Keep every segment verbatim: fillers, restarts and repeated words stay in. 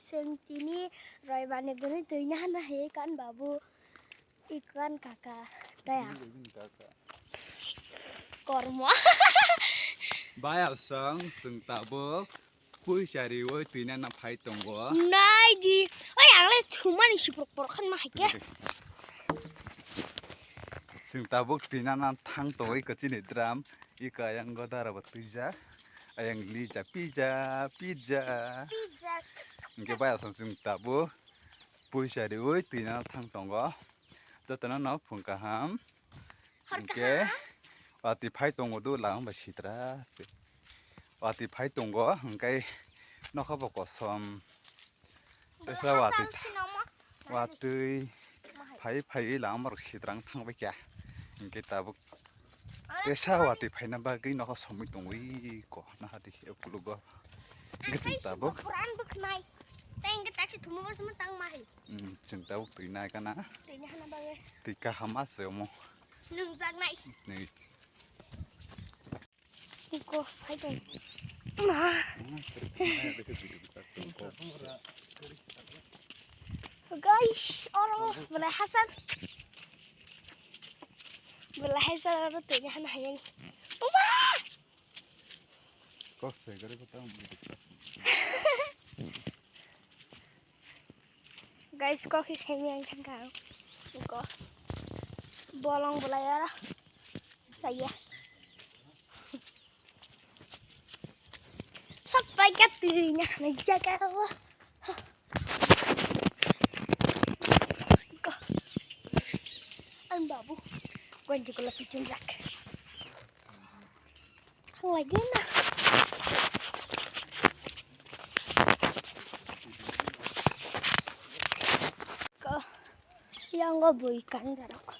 Chwng tini roibani gwnwi twi nahana hai kan babu. Ikan kaka. Taya. Kormo. Bayal song, chwng tabuk puisa riwi twi nana phai tongo. Nai di. Oi, ang le sumani siprok porkhan ma hai khe. Chwng tabuk twi nana thang tongwi kwchini drum. Ika yang godara bo twijak. Ayang lija pija, pija. Pija. Hwnkhe bayal song chwng tabuk puisa riwi twi nana thang tongo. Jotono no phung kaham. Hor kaham. Hwnkhe watwi phai tongo do lang bai sitra se. Watwi phai tongo hwnkhe nokha bo kosom. Tesa watwi, watwi phai phai lama rok sitrang thang bai kha. Hwnkhe tabuk tesa watwi phaina bagwi nokha somwi tongwi ko naha di khe kulugo. Hwnkhe chwng tabuk. Tei hwnkhe taksi thumo bo sumui tang ma hai. Hmm, chwng tabuk twi nai kana. Twi nai hana bagwi. Twi kaham ma se omo. Nwng jaknai. Nwi. Iko, hai tong. Ma. Guys, oro belai hasan. Belai hasan oro twi nai hana hai. Uma! Kok sai gari ko tang. Guys, kok hi saimaya ang thangkha ang. Ko bolong bolai aro saya. Sat pai ka twi na na jaga o. Ko ang babu. Kwan jikola pichun jak. Thang lai di na. Ko, yang go bui kan darok.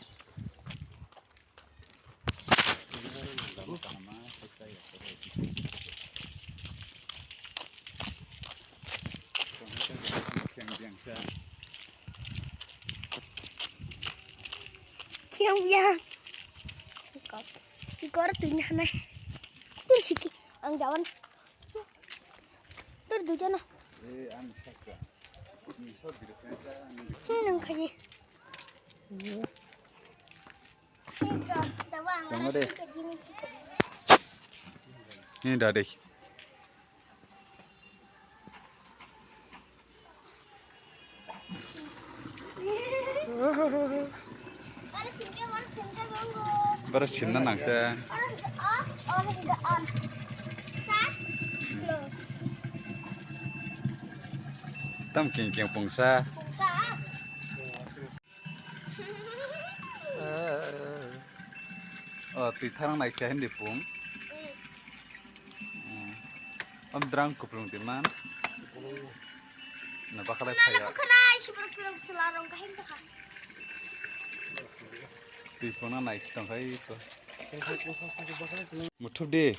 Kiang biang. Ikor, ikor tu nyanai. Tu siki, ang jawan. Tur duijono. Nang khaye. Tongo de. Ni da de. Bara sinna nangsa. Tam king king pungsa. O twi tharang nai khe hindi pung. Am drang kuplung di man. Na bakhalai phaya. Twi phone nai tong khai to. Muthup di.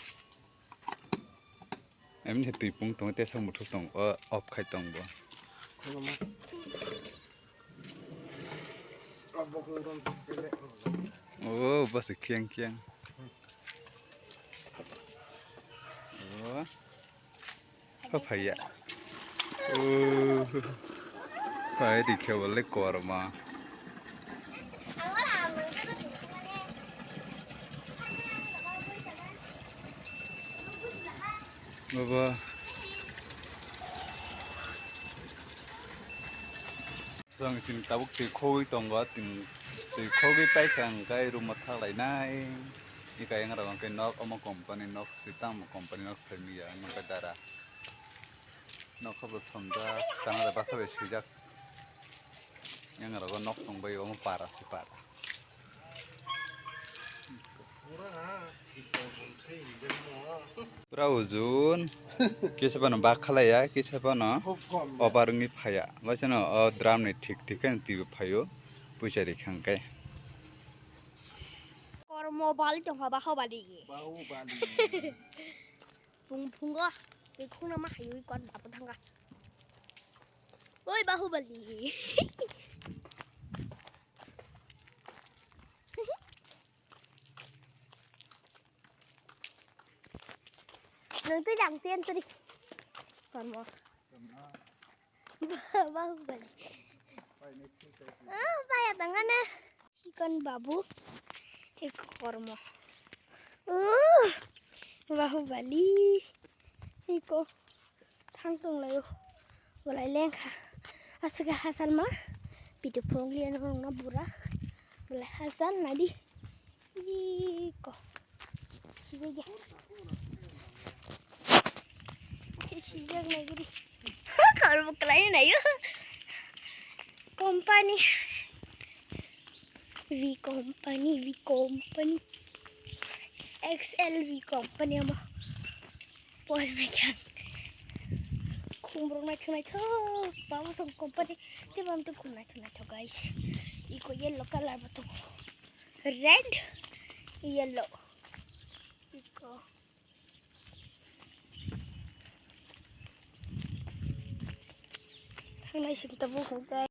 Em ni twi pung tong te sa muthup tong o off khai tong bo. O basi khiang khiang. O. Pha phaiya. O. Phai di khe wale korma. Baba. Chwng chini tabuk twi khogwi tongo, twi khogwi paikha hwnkhe room o thaklainai. Ika yangra hwnkhe nok, omo company nok, si tamo company nok phaimya wngkha dara. Nokha bo somjak, tangda basa bai swijak. Yangra o nok tongbai, omo para si para. Pura ujun. Kisa phano bak khalaiya, kisa phano obar wngwi phaiya. Baisano o drum ni thik thik khe twibo phaio, puisa rikha hwnkhe. Kormo bali tongkha, baho bali. Baho bali. Pung phungo, tei khungna ma hayui kon bapo thangkha. Oi, baho bali. Nang twi jang tian twi. Kormo. Bahubali. Ah, paya tangana. Chikon babu. Iko kormo. Uh, Bahubali. Iko thang tong layo. Bolai lengkha. Aswk hasal ma. Pito phunuk liya nong na bura. Bolai hasal nadi. Iko. Sijak ya. Sijak lagi di. Kalau buka lain ayo. Company. V company, V company. X L V company ama. Poi mai khan. Khumrok naithok naithok. Babo song company. Te bam te khum naithok naithok, guys. Iko yellow color ba tongo. Red, yellow. Iko. Thangnai sing tabuk hwnkhe.